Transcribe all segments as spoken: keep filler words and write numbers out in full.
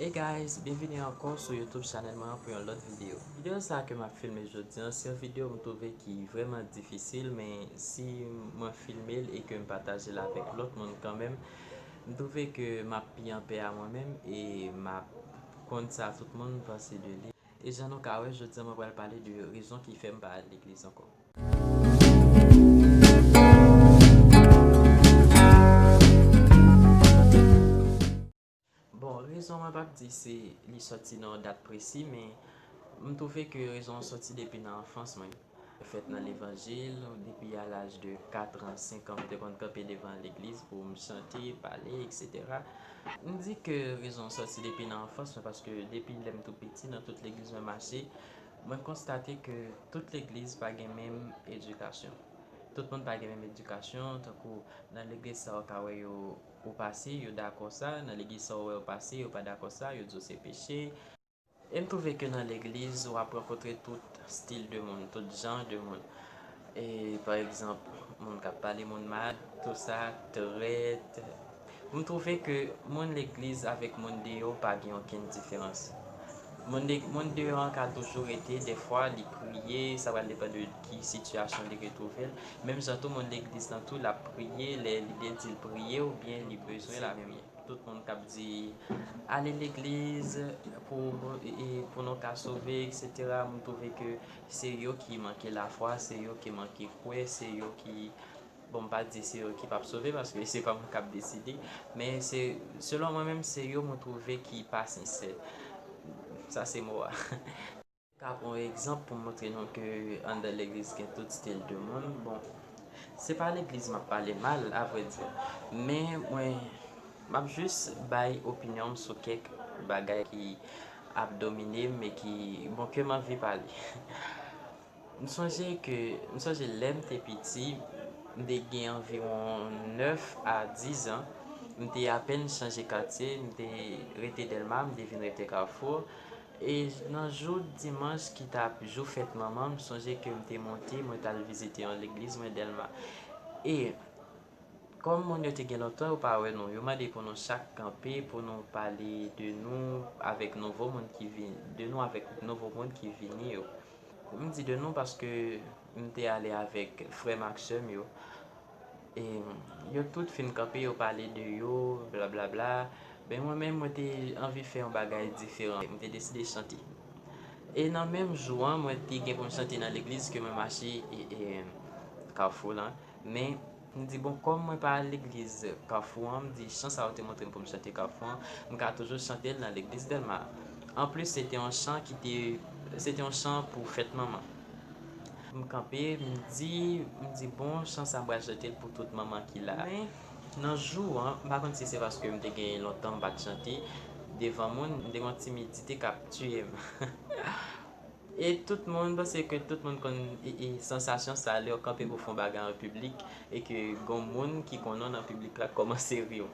Hey guys, byenvini ankò sou YouTube channel mwen an pou yon lòt videyo. Videyo sa ke m ap filme jodi an, se yon videyo m twouve ki vrèman difisil, men si mwen filme l e ke m pataje l avèk lòt moun kanmenm, m twouve ke m ap pi anpè a mwen menm e m ap konn sa tout moun panse de li. E jan nou ka wè, jodi an mwen pral pale de rezon ki fè m pa al legliz ankò. Bon, rezon mwen p ap di se li sòti nan yon dat presi, men m twouve ke rezon an sòti depi nan anfans mwen. Fèt nan levanjil, depi a laj de kat an, senk an, m te konn kanpe devan legliz pou m chante, pale, etsetera. M di ke rezon an sòti depi nan anfans mwen, paske depi lè m tou piti, nan tout legliz mwen mache, mwen konstate ke tout legliz pa gen menm edikasyon. Tout moun pa gen menm edikasyon, tankou nan legliz sa w ka wè yo ou pase, yo dakò sa, nan legliz sa w wè yo pase, yo pa dakò sa, yo di w se peche. E m twouve ke nan legliz, w ap rankontre tout stil de moun, tout jan de moun. E, pa egzanp, moun k ap pale moun mal, tou sa, trèt. M twouve ke moun legliz avèk moun deyò pa gen okenn diferans. Moun, le- moun deyò an ka toujou rete, dèfwa, li priye, sa pral depann de ki sitiyasyon li retwouve l. Menm jan tou, moun legliz lan tou, l ap priye, lè li de di l priye, oubyen li bezwen lapriyè. Tout moun k ap di ale legliz pou, e, pou nou ka sove, etsetera. M twouve ke se yo ki manke lafwa, se yo ki manke kwè, se yo ki, bon, m pa di se yo ki p ap sove, paske se pa mwen k ap deside, men se, selon mwen menm, se yo mwen twouve ki pa sensè. Sa se mo a. Ka pran yon egzanp pou m montre nou ke anndan legliz gen tout stil de moun. Bon, se pa legliz m ap pale mal, avrèdi. Men mwen, m ap jis bay opinyon m sou kèk bagay ki ap domine m e ki, bon, ke m anvi pale. M sonje ke, m sonje lè m te piti, m te gen anviwon nèf a diz an, m te apèn chanje katye, m te rete Dèlma, m te vin rete Kafou. E nan jou dimanch ki t ap jou fèt manman m, m sonje ke m te monte, mwen t al vizite yon legliz mwen Dèlma. E kòm moun yo te gen lontan yo pa wè nou, yo mande pou nou chak kanpe, pou nou pale de nou avèk nouvo moun ki vin, de nou avèk nouvo moun ki vini yo. M di de nou paske m te ale avèk frè m ak sè m yo. E yo tout fin kanpe, yo pale de yo, blablabla. Men mwen menm, mwen te anvi fè yon bagay diferan. Mwen te deside chante. E nan menm jou an, mwen te gen pou m chante nan legliz ke mwen mache e, e, Kafou lan. Men, m di, bon, kòm mwen pa al legliz Kafou an, m di, chan sa yo te montre m pou m chante Kafou an, m ka toujou chante l nan legliz Dèlma. Anplis, se te yon chan ki te, se te yon chan pou fèt manman. M kanpe, m di, m di, bon, chan sa m pral chante l pou tout manman ki la. Men, nan jou an, m pa konn si se paske m te gen lontan m pa t chante devan moun, m te gen yon timidite k ap tiye m. E tout moun, m panse ke tout moun konn, e, e, sansasyon sa lè w kanpe pou fè yon bagay an piblik e ke gon moun ki konnen w nan piblik la kòmanse ri w.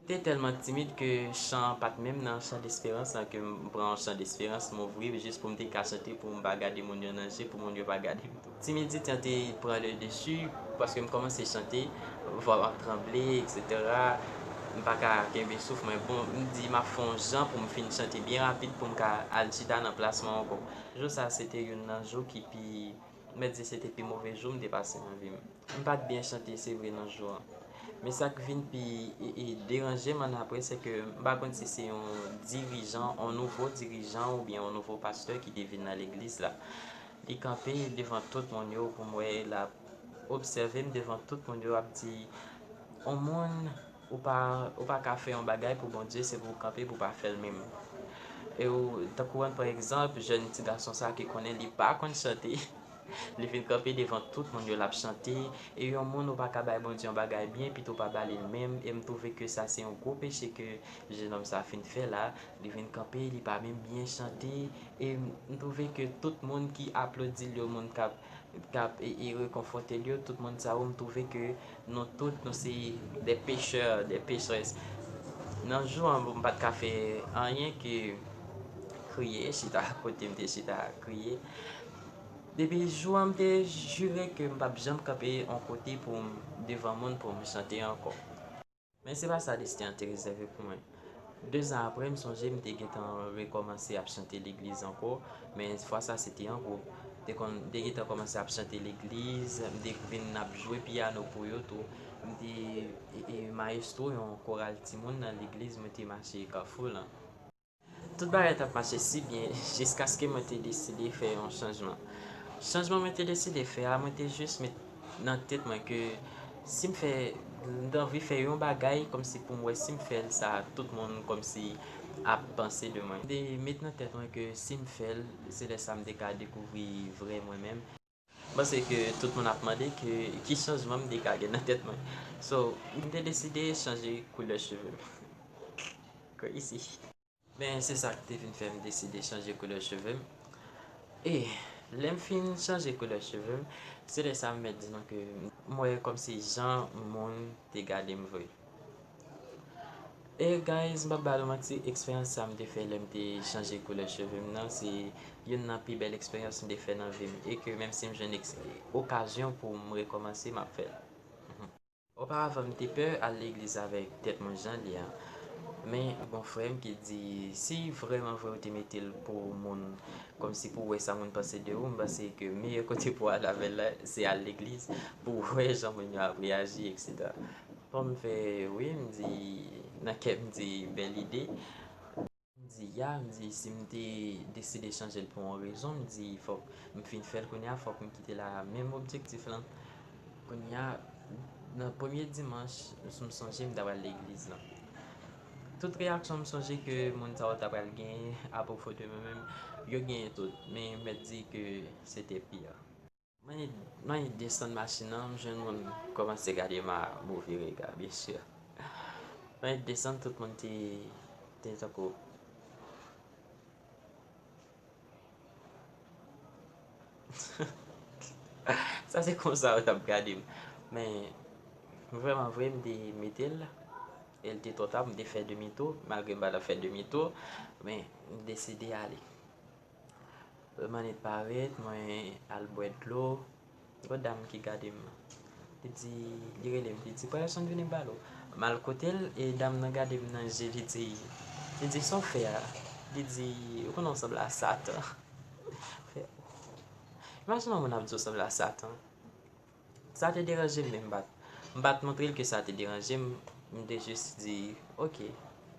M te tèlman timid ke chan an pa t menm nan chan desperans lan, ke m pran yon chan desperans, m ouvri jis pou m te ka chante, pou m pa gade moun yo nan je, pou moun yo pa gade m tou. Timidite an te pran le dessus, paske m kòmanse chante, vwa m ap tranble, etsetera. M pa ka kenbe souf mwen. Bon, m di m ap fè yon jan pou m fin chante byen rapid pou m ka al chita nan plas mwen ankò. Jou sa, se te youn nan jou ki pi, mèt di se te pi move jou m te pase nan vi m. M pa t byen chante, se vre, nan jou an. Men sa k vin pi, e, e, deranje m annapre, se ke m pa konn si se yon dirijan, yon nouvo dirijan oubyen yon nouvo pastè ki te vin nan legliz la. Li kanpe devan tout moun yo pou m wè, l ap obsève m devan tout moun yo, ap di, yon moun, ou pa, ou pa ka fè yon bagay pou Bondye, se pou w kanpe pou w pa fè l menm. E ou, tankou an, pa egzanp, jèn ti gason sa ki konnen li pa konn chante, li vin kanpe devan tout moun yo, l ap chante, e yon moun ou pa ka bay Bondye yon bagay byen, pito w pa ba li l menm, e m twouve ke sa se yon gwo peche ke jennonm sa fin fè la, li vin kanpe, li pa menm byen chante, e m twouve ke tout moun ki aplodi l yo, moun k ap, k ap, e, e rekonfòte l yo, tout moun sa yo, m twouve ke nou tout, nou se de pechè, de pechès. Nan jou an, bon, m pa t ka fè anyen ke kriye, chita kote m te chita kriye. Depi jou an, m te jire ke m p ap janm kanpe yon kote pou m, devan moun pou m chante ankò. Men se pa sa desten an te rezève pou mwen. De zan apre, m sonje m te gentan rekòmanse ap chante legliz ankò, men fwa sa se te an gwoup. Te konn, te gentan kòmanse ap chante legliz, m te vin ap jwe pyano pou yo tou. M te, e, e, mayestwo yon koral timoun nan legliz, mwen te mache Kafou lan. Tout bagay t ap mache si byen jiskaske mwen te deside fè yon chanjman. Chanjman mwen te deside fè a, mwen te jis met nan tèt mwen ke si m fè, m t anvi fè yon bagay kòmsi pou m wè si m fè l sa, tout moun kòmsi ap panse de mwen. M te met nan tèt mwen ke si m fè l, se lè sa m te ka dekouvri vrè mwen menm. M panse ke tout moun ap mande ke ki chanjman m te ka gen nan tèt mwen. So, m te deside chanje koulè cheve m. Crazy. Men se sa k te vin fè m deside chanje koulè cheve m. E lè m fin chanje koulè cheve m, se lè sa m mèt di nou ke m wè kòmsi jan moun te gade m vre. E guys, m p ap ba nou manti, eksperyans sa m te fè lè m te chanje koulè cheve m nan, se youn nan pi bèl eksperyans m te fè nan vi m. E ke menm si m jwenn eks-, okazyon pou m rekòmanse, m ap fè l. Oparavan, m te pè al legliz avèk tèt mwen jan l ye a. Men, gon frè m ki di, si vrèman vre ou te mete l pou moun, kòmsi pou w wè sa moun panse de ou, m panse ke meyè kote pou w al avè l la, se al legliz, pou w wè jan moun yo ap reyaji, etsetera. Bon, m fè wi, m di, nan kè m di, bèl ide. M di, ya, m di, si m te deside chanje l pou yon rezon, m di, fòk m fin fè l kounye a, fòk m kite la menm objektif lan. Kounye a, nan premye dimanch, m sonje m ta pral legliz lan. Tout reyaksyon m sonje ke moun sa yo ta pral genyen apwopo de mwen menm, yo genyen tout, men m mèt di ke se te pi a. Mwen, mwen desann machin nan, m jwenn moun kòmanse gade m a move rega, byen si. Mwen desann, tout moun te, te tankou, sa se konsa yo t ap gade m. Men, vrèman vre, m te mete l, e l te twò ta pou m te fè demi tou, malgre m pa t ap fè demi tou, men m deside ale. Mwen parèt, mwen al bwè dlo. Gon dam ki gade m. Li di, li rele m, li di, "Pwayèson, vini m pale w." M al kote l, e dam nan gade m nan je, li di, li di, "Sa w fè a?" Li di, "Ou konnen w sanble a Satan." Fè, imajine yon moun ap di w sanble a Satan. Sa te deranje m, men m pa t, m pa t montre l ke sa te deranje m. M te jis di, "Oke."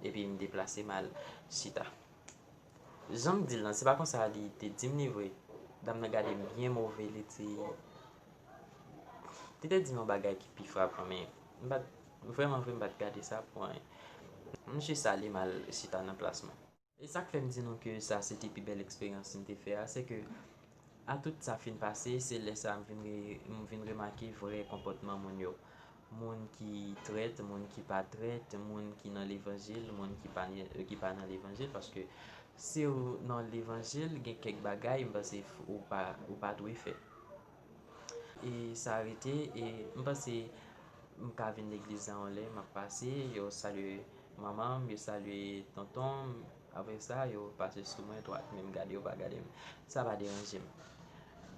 Epi m deplase m al chita. Jan m di l lan, se pa konsa li te di m li vre. Dam nan gade m byen move, li di, li te di m yon bagay ki pi frapan, men m pa t, vrèman vre, m pa t gade sa pou anyen. M jis ale m al chita nan plas mwen. E sa k fè m di nou ke sa se te pi bèl eksperyans m te fè a, se ke a tout sa fin pase, se lè sa a m vin re-, m vin remake vrè konpòtman moun yo. Moun ki trèt, moun ki pa trèt, moun ki nan levanjil, moun ki pa, ki pa nan levanjil, paske si w nan levanjil, gen kèk bagay, m panse f-, ou pa, ou pa dwe fè. E sa rete, e m panse m ka vin legliz la yon lè, m ap pase, yo salye manman m, yo salye tonton m, apre sa, yo pase sou mwen dwat, men m gade yo pa gade m. Sa pa deranje m.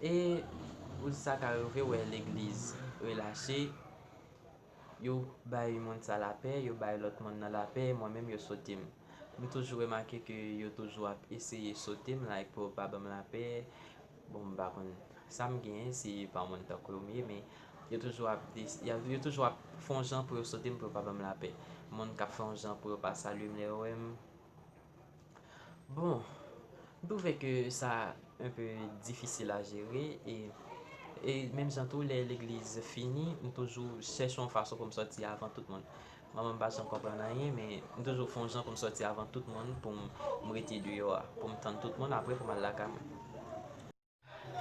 E ou sa ka rive wè legliz relache, yo bay moun sa lapè, yo bay lòt moun nan lapè, mwen menm yo sote m. M toujou remake ke yo toujou ap eseye sote m, like, pou yo pa ban m lapè. Bon, m pa konn sa m genyen, se pa yon moun tankou yo m ye, men yo toujou ap, yo toujou ap fè yon jan pou yo sote m, pou yo pa ban m lapè. Moun k ap fè yon jan pou yo pa salye m lè yo wè m. Bon, m twouve ke sa un peu difisil a jere, e, e menm jan tou, lè legliz fini, m toujou chèche yon fason pou m sòti avan tout moun. Manman m pa janm konprann anyen, men m toujou fè yon jan pou m sòti avan tout moun, pou m, m rete deyò a, pou m tann tout moun, apre pou m al lakay mwen.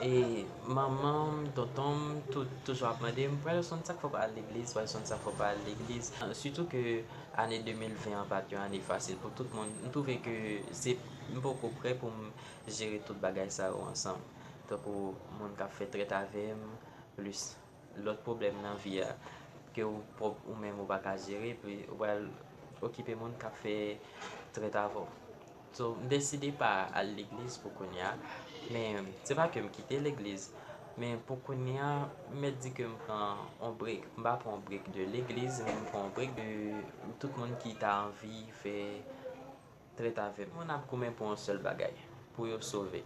E manman m, tonton m, tout, toujou ap mande m, "Pwayèson, sa k fè w pa al legliz? Pwayèson, sa k fè w pa al legliz?" Sitou ke ane de mil ven an pa t yon ane fasil pou tout moun. M twouve ke se, m poko prè pou m jere tout bagay sa yo ansanm. Tankou moun k ap fè trèt avè m, plis lòt pwoblèm nan vi a, ke ou pwòp ou menm ou pa ka jere, epi ou pral okipe moun k ap fè trèt avè w. So, m deside pa al legliz pou kounye a, men se pa ke m kite legliz, men pou kounye a, m mèt di ke m pran on break. M pa pran on break de legliz, men m pran on break de tout moun ki ta anvi fè Trèt avè m. Moun ap goumen pou yon sèl bagay, pou yo sove.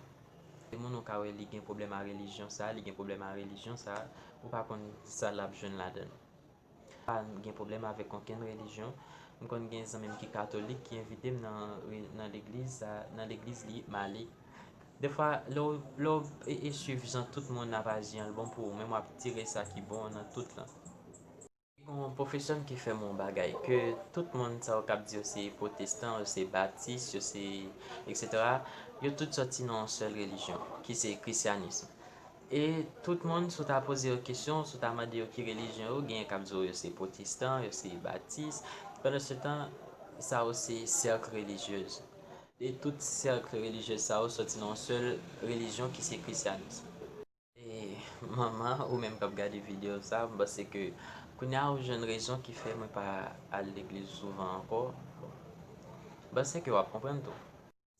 Moun ou ka wè li gen pwoblèm a relijyon sa, li gen pwoblèm a relijyon sa, ou pa konn sa l ap jwenn ladan l. Pa gen pwoblèm avèk okenn relijyon. M konn gen zanmi m ki katolik ki envite m nan, nan legliz sa, nan legliz li, m ale. Defwa, lè w, lè w e, e swiv jan tout moun ap aji an, l bon pou ou, men w ap tire sa ki bon nan tout lan. Gon pwofesè m ki fè m yon bagay, ke tout moun sa yo k ap di yo se pwotestan, yo se batis, yo se, etsetera, yo tout sòti nan yon sèl relijyon, ki se krisyanis. E tout moun, si w ta poze yo kesyon, si w ta mande yo ki relijyon yo, genyen k ap di w yo se pwotestan, yo se batis. Pandansetan, sa yo se sèk relijyez. E tout sèk relijyez sa yo sòti nan yon sèl relijyon ki se krisyanis. E manman, ou menm k ap gade videyo sa, m panse ke kounye a ou jwenn rezon ki fè mwen pa al legliz souvan ankò. Bon, m panse ke w ap konprann tou.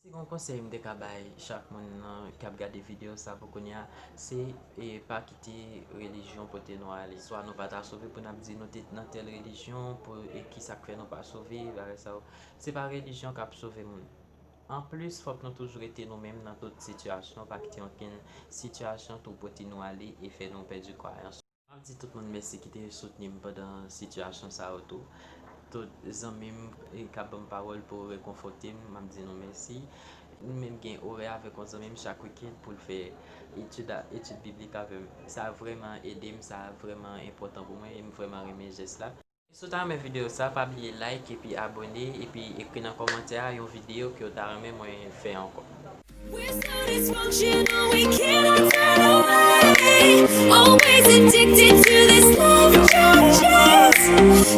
Si gon konsèy m te ka bay chak moun nan k ap gade videyo sa pou kounye a, se, e, pa kite relijyon pote nou ale. Swa nou pa ta sove pou n ap di nou te nan tèl relijyon, pou, e ki sa k fè nou pa sove, bagay sa yo. Se pa relijyon k ap sove moun. Anplis, fòk nou toujou rete nou menm nan tout sitiyasyon, pa kite okenn sitiyasyon tou pote nou ale e fè nou pèdi kwayans. M ap di tout moun mèsi ki te soutni m pandan sitiyasyon sa yo tou. Tout zanmi m, e, k ap ban m pawòl pou rekonfòte m, m ap di nou mèsi. M menm gen orè avèk yon zanmi m chak wikenn pou l fè etid a, etid biblik avè m. Sa vrèman ede m, sa vrèman enpòtan pou mwen, e m vrèman renmen jès la. Si w ta renmen videyo sa, pa bliye like epi abòne, epi ekri nan kòmantè a yon videyo ke w ta renmen mwen fè ankò. We're so dysfunctional, we cannot turn away. Always addicted to this love drug chase.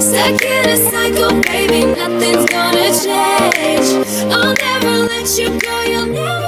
Stuck in a cycle, baby, nothing's gonna change. I'll never let you go, you'll never